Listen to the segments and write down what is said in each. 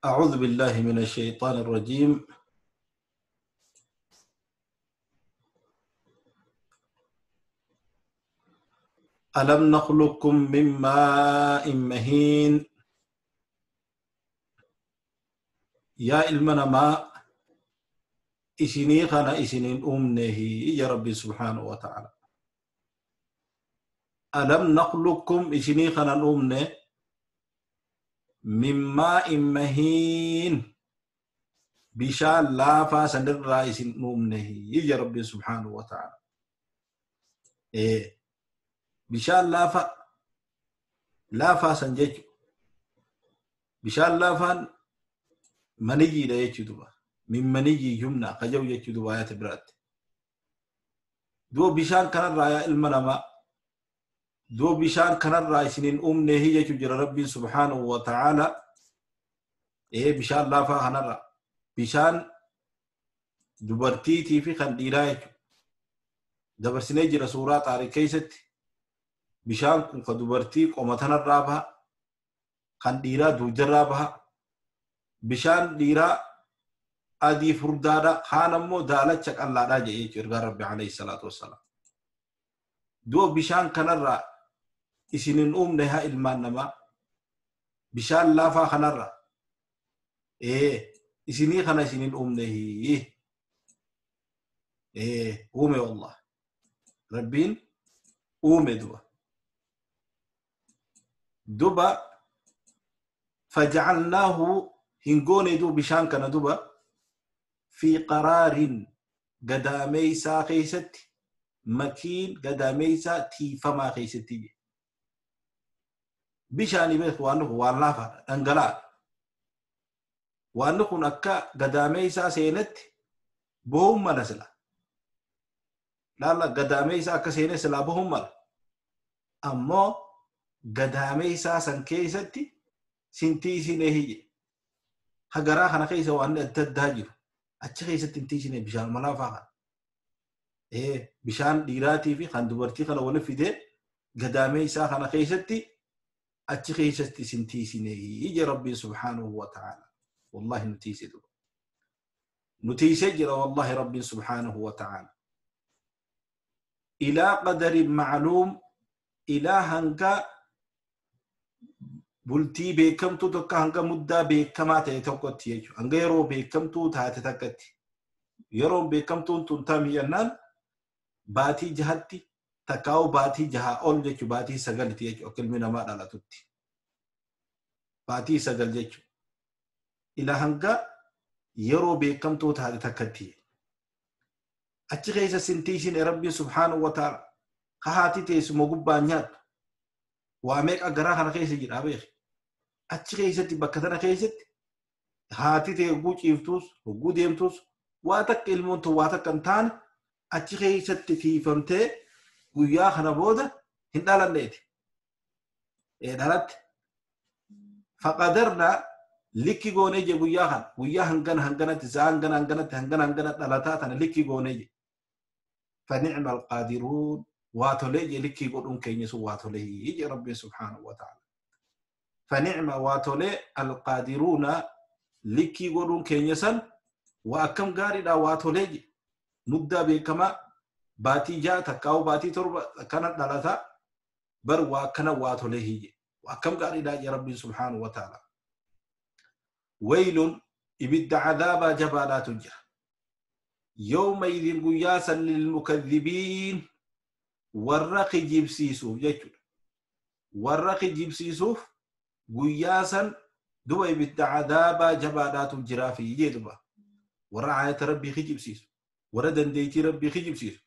أعوذ بالله من الشيطان الرجيم. ألم نخلقكم من ماء مهين. يا إلمنا ما إسني خنا إسنين أمنه يا ربي سبحانه وتعالى. ألم نخلقكم إسني خنا أمنه من ماء مهين بشان لا فاسن الرئيس أمنه يا ربي سبحانه وتعالى. إيه بشان لا فاسن جيك بشان لا فان منيجي لا يجدوا من منيجي يمنى قجو يجدوا آيات برات دو بشان كان الرأي المنما دو بشان كان الرأي سنين أمنه يجد ربي سبحانه وتعالى. إيه بشان لا فهنرى بشان دبرتيتي في خنديرايك دبر سنجي رسولات على كيست بشان كن خدبرتي قمتنا الرابها خنديرا دوجرابها بشان ديرا أدي فردادا خانمو دالتشك الله راجع يجي ربي عليه الصلاة والسلام. دو بشان كنرى إسنين أمنها إلمان نما بشان لافا خنرى إيه إسني خنا إسنين أمنه إيه أمي والله ربين أمي دوا دبا فجعلناه هنقوني دو بشان كان دبا في قرار قداميسا خيست مكين قداميسا تيفما خيستي بشاني بيخ وانه وان انقلا وانه نكا قداميسا سينت بهم منسلا لا لا قداميسا كسينة سلا بهم مل أما قداميسا سنكيستي سنتي سنهي هجرا خنا خيسة وأن التدهجر أتشخيست انتي سنه بشان ملافا إيه بشان ديراتي في خندورتي خنا ولا في ده قداميسا خنا خيستي أتشخيست سنتي سنهي يا ربي سبحانه وتعالى. والله نتيسي دو نتيسي جرى والله ربي سبحانه وتعالى. إلى قدر معلوم إلى هنكا bultii beekamtuu tokko hanga muddaa beekamaa ta'e tokkotti jechuudha. Hanga yeroo beekamtuu taate takkatti. Yeroon beekamtuun tun tamii jennaan baatii jahatti takkaa'u baatii jahaa ol jechuudha. Baatii sagalitti jechuudha. Akka ilmi namaa dhalatutti. Baatii 9 jechuudha. Ila hanga yeroo beekamtuu taate takkatti. Achi keessa sintiisin Rabbi subhaanahu wa ta'ala haati teessuma gubbaa nyaattu. Waa meeqa garaa kana keessa jira beeki. Achi keessatti bakka tana keessatti haati ta'e hogguu ciiftus hogguu deemtus waa takka ilmoon tun waa takka hin taane achi keessatti tiifamtee guyyaa kana booda hin dhalanneeti. Dhalatte. Faqadarna likki goonee je guyyaa kana guyyaa hangana hanganatti sa'a hangana hanganatti hangana hangana dhalataa tana likki goonee je. Fanicma alqaadiruun waa tolee je likki godhuun keenya sun waa tolee je Rabbi subhaanahu wa ta'ala. فنعم واتولي القادرون لكي قولون كينيسان وأكم قاري واتولي مدة بكما باتي جاء تكاو باتي تربة كانت دلتا بر وكان واتولي وأكم قاري يا ربي سبحانه وتعالى. ويل إبد عذاب جبالات جه يومئذ قياسا للمكذبين ورق جبسيسوف جيتشو ورق جبسيسوف قياسا دوي بالعذاب جبالات جرافي جدبا ورعاية ربي خجب سيس وردن ديتي ربي خجب سيس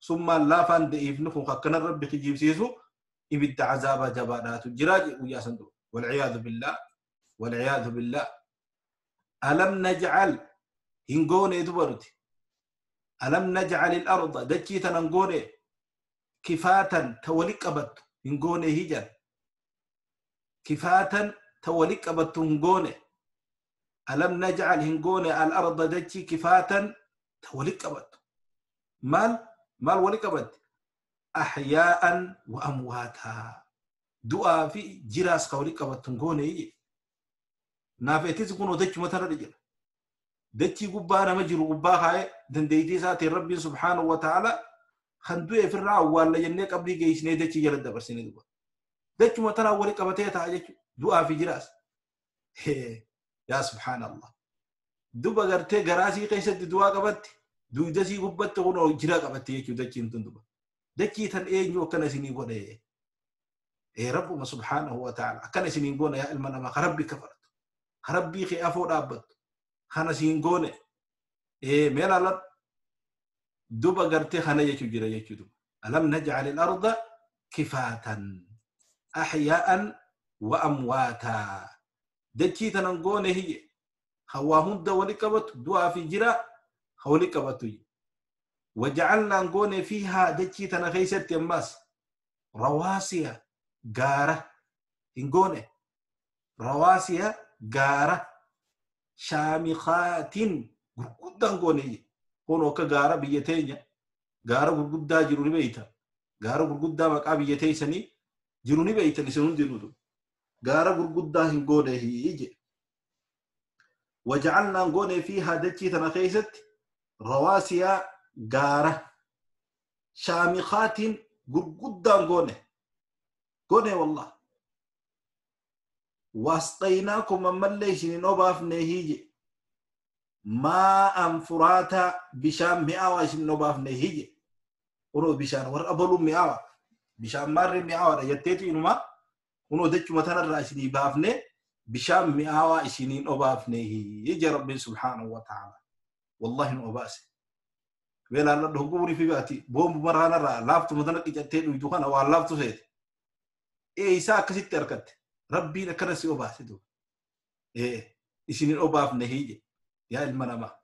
ثم لا فان ديفنخو خكنا ربي خجب سيسو إبد عذاب جبالات جراج قياسا دو والعياذ بالله والعياذ بالله. ألم نجعل هنقوني دبرتي ألم نجعل الأرض دكيتا ننقوني كفاتا تولك أبت هنقوني هجر كفاتا تولك أبت هنقوني ألم نجعل هنقوني الأرض دكي كفاتا تولك أبت مال مال ولك أبت أحياء وأمواتا دعاء في جراس قولك أبت هنقوني. Naaf etis kunoo dachuma tanarra jira. Dachii gubbaa nama jiru gubbaa kaa'ee dandeettii isaatiin Rabbiin subhaanahu wa ta'ala kan du'e ofirraa awwaalla jennee qabrii geessinee dachii jala dabarsinee duba. Dachuma tanaan wali qabatee ta'a jechuudha. Du'aa fi jiraas. Yaa subhaanallah. Duba gartee garaasii keessatti du'aa qabatti, duudasii gubbatti kunoo jira qabatti jechuudha dachiin tun duba. Dachii tan eenyu akkana isinii godhe? Ee, Rabbuma subhaanahu wa ta'ala akkana isiniin goone. Yaa ilma namaa, ka Rabbi kafartu, ka Rabbii kee afoo dhaabbattu, kana siin goone. Ee, mee laaladhu duba gartee kana jechuu jira jechuu duba. Alam naj'al al-arda kifaatan ahyaa'an wa amwaataa. Dachii tanan goone hiyye hawaa hunda wali qabatu, du'aa fi jira wali qabatu. Waja'alnaan goone fiihaa, dachii tana keessatti ammas rawaasiya, gaara hin goone, rawaasiya, gaara shaamikaatiin gurguddaan goone. Kun akka gaara biyya teenya gaara gurguddaa jiru ni beeyta. Gaara gurguddaa maqaa biyya teessanii jiru ni beeytan isin hundinuu. Gaara gurguddaa hin goone jedhe. Waja'alnaan goone fiihaa, dachii tana keessatti rawaasiyaa, gaara shaamikaatiin gurguddaan goone. Wallah, wasqaynaakum, ammallee isinin obaafne hije, maa'an furaataa, bishaan mi'aawaa isinin obaafne hije. Kunoo bishaan warra abaluun mi'aawa, bishaan maarree mi'aawaadha jetteetu inuma kunoo dachuma tanarraa isinii baafne, bishaan mi'aawaa isiniin obaafne hije Rabbiin subhaanahu wa ta'ala. Wallahi nu obaase. Weelaalladhu, hogguu fi ati boombu maraanarraa laaftuma tana qicattee dhuydu kana waan laaftu seete. Ee, isaa akkasitti argatte. Rabbiin akkana si obaase duuba. Ee, isinin obaafne hije yaa ilma namaa.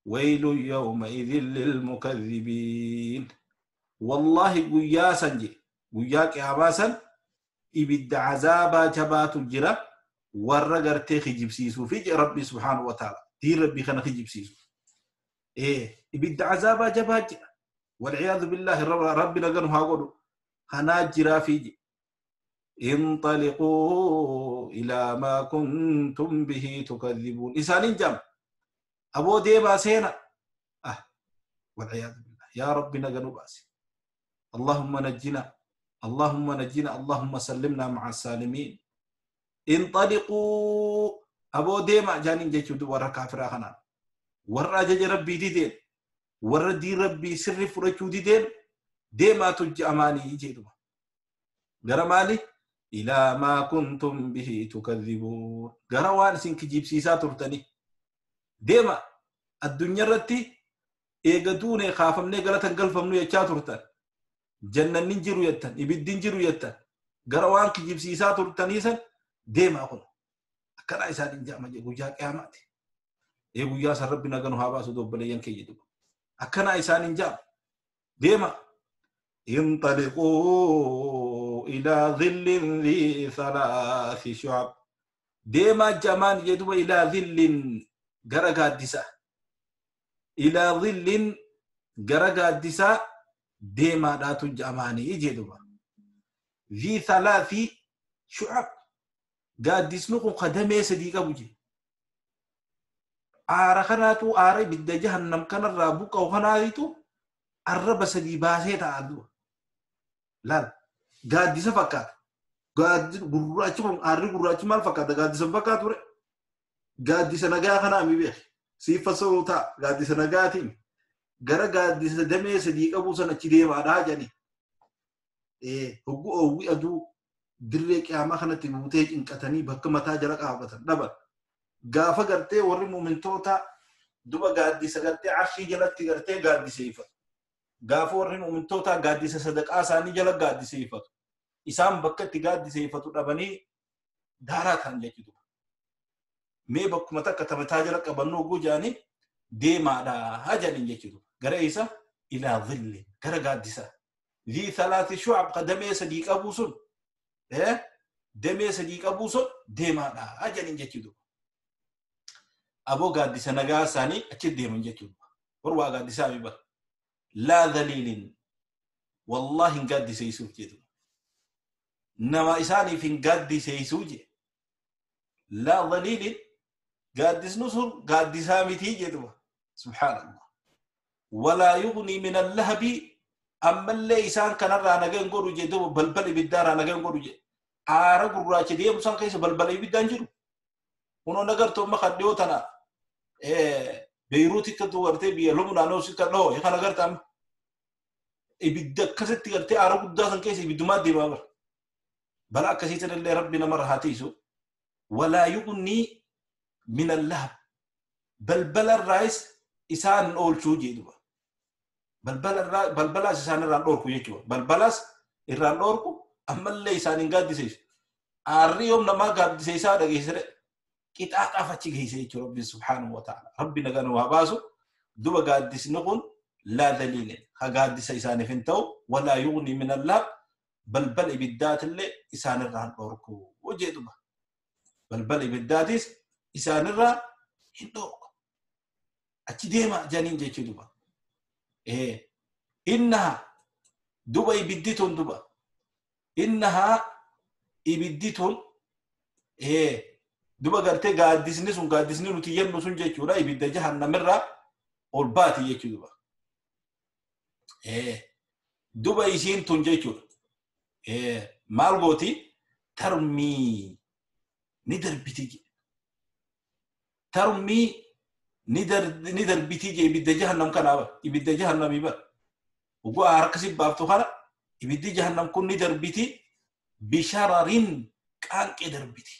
Waylu yawma idhin lilmukadhibiin. Wallahi guyyaa san je, guyyaa qiyaamaa san ibidda azaabaa jabaatu jira warra gartee kijibsiisuu fi Rabbi subhaanahu wa ta'ala diin Rabbii kana kijibsiisu. Ee, ibidda azaabaa jabaa jira. Walciyaadu billaahi, Rabbi naganu haa godhu. Kanaa jiraa fi je. انطلقوا إلى ما كنتم به تكذبون. إسانين جام أبو ديما سينا. والعياذ بالله، يا رب نغنو باسي. اللهم نجنا، اللهم نجنا، اللهم سلمنا مع السالمين. انطلقوا أبو ديما جانين جيتشو ورا كافر خنا ورا جج ربي ديدين ورا دي ربي سر فرچو ديدين ديما تج أماني يجيدو غرا إلى ما كنتم به تكذبون، غرا وان سين كجيب سيسا ترتني ديما. الدنيا رتي eega duune kaafamnee galatan galfamnu jechaa turtan, jannanni jiru jettan, ibiddin jiru jettan, gara waan kijibsiisaa turtanii san deemaa. Kun akkanaa isaan hin jaama guyyaa qiyaamaati. Ee, guyyaa san Rabbi naganu haa baasu. Obboleeyyan keenya duba akkanaa isaan hin jaama deema. انطلقوا إلى ظل ذي ثلاث شعب. deemaa jamaan jedhuba إلى ظل, gara gaaddisaa, إلى ظل, gara gaaddisaa deemaadhaatu jamaanii jedhuba. ذي ثلاث شعب, gaaddisni kun kadamee sadii qabu je. Aara kanaatu, aara ibidda jahannam kanarraa buqqa'u kanaatitu arraba sadii baasee ta'a duba. Laal, gaaddisa fakkaata. Gurraachi kun, aarri gurraachi maal fakkaata? Gaaddisa fakkaatu ture. Gaaddisa nagaa kanaa mi beeki. Siif fassaruu ta'a gaaddisa nagaatiin. Gara gaaddisa damee sadii qabu sana achi deemaadhaa jedhani. Hogguu oowwi aduu dirree qiyaamaa kanatti buutee cinqatanii bakka mataa jala qaabatan dhaban. Gaafa gartee warri muumintoota duba gaaddisa gartee arshii jalatti gartee gaaddiseeffatu. Gaafa warri muumintoota gaaddisa sadaqaa isaanii jala gaaddiseeffatu. Isaan bakka itti gaaddiseeffatu dhabanii daaraa ta'an jechuudha. Mee bakkuma takka mataa jala qabannu hogguu jedhanii deemaadha jedhaniin jechuudha. Gara isa إلى ظل, gara gaaddisaa. ذي ثلاث شعب, damee sadii qabu sun, damee sadii qabu sun deemaadha jedhaniin jechuudha. Aboo, gaaddisa nagaa isaanii achi deeman jechuudha. Warwaa gaaddisaa mi bara. لا ظليل, wallahi hin gaaddiseessuuf jedhu. Nama isaaniif hin gaaddiseessuu jedhe. Laa dhaliilin gaaddisni sun gaaddisaa mitii jedhuma. Subhaanallah. Walaa yugnii min allahabi ammallee isaan kanarraa nagaan godhu jedhu balbala ibiddaarraa nagaan godhu jedhe. Aara gurraacha deemu san keessa balbala ibiddaan jiru. Kunoo nagartuu amma kan dhiyoo tana Beeyruuti akka gartee biyya Lubnaanoos akka dhoo kan agartaa ibidda akkasitti gartee aara guddaa san keessa ibiddumaa deemaa bara. Balaa akkasiitiin illee rabbi namarra haa tiisu. Walaa yugnii min allahab balbalarraayis isaan oolchuu jedhuba. Balbalaas isaan irraan dhoorku jechuudha. Balbalaas irraan dhoorku ammallee isaan hin gaaddiseessu. Aarri yoom namaa gaaddiseessaa dhageessire qixaaxaaf achi geesse jechuudha Rabbi subhaanahu wa ta'ala. Rabbi nagaa nu haa baasu. Duba gaaddisni kun laa daliile ha gaaddisa isaaniif hin ta'u walaa yugnii min allahab balbala ibiddaatillee isaan irraan dhoorku jedhuba. Balbala ibiddaatis isaanirraa hin dhoorku. Achi deema janiin jechuudha. Innaha duba ibiddi tun duba. Innaha ibiddi tun duba gartee gaaddisni sun gaaddisni nuti jennu sun jechuudha ibidda jahannamirraa ol baati jechuudha. Duba isiin tun jechuudha. Maal gooti? Tarmii ni darbiti jedhe. Tarmii ni darbiti jedhe ibidda jahannam kanaa bara. Ibidda jahannamii bara. Oguu harka si baaftu kana ibiddi jahannam kun ni darbiti bishararin qaanqee darbiti.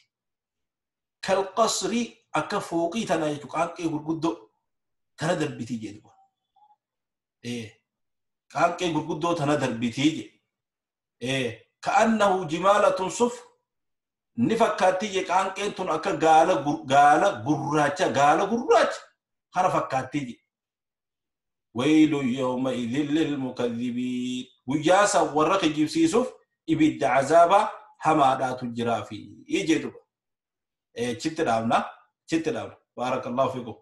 Kalqasri akka fooqii tanaa jechuudha qaanqee gurguddoo tana darbiti jedhu. Qaanqee gurguddoo tana darbiti jedhe. Ka'annahu jimaalatun suf ni fakkaatti je qaanqeen tun akka gaala gurraacha kana fakkaatti je. Waylu yawma idhin lilmukadhibiin guyyaa san warra kijibsiisuuf ibidda azaaba hamaadhaatu jiraa fi jedhuba. Chitti dhaabna. Baarakallahu fiikum.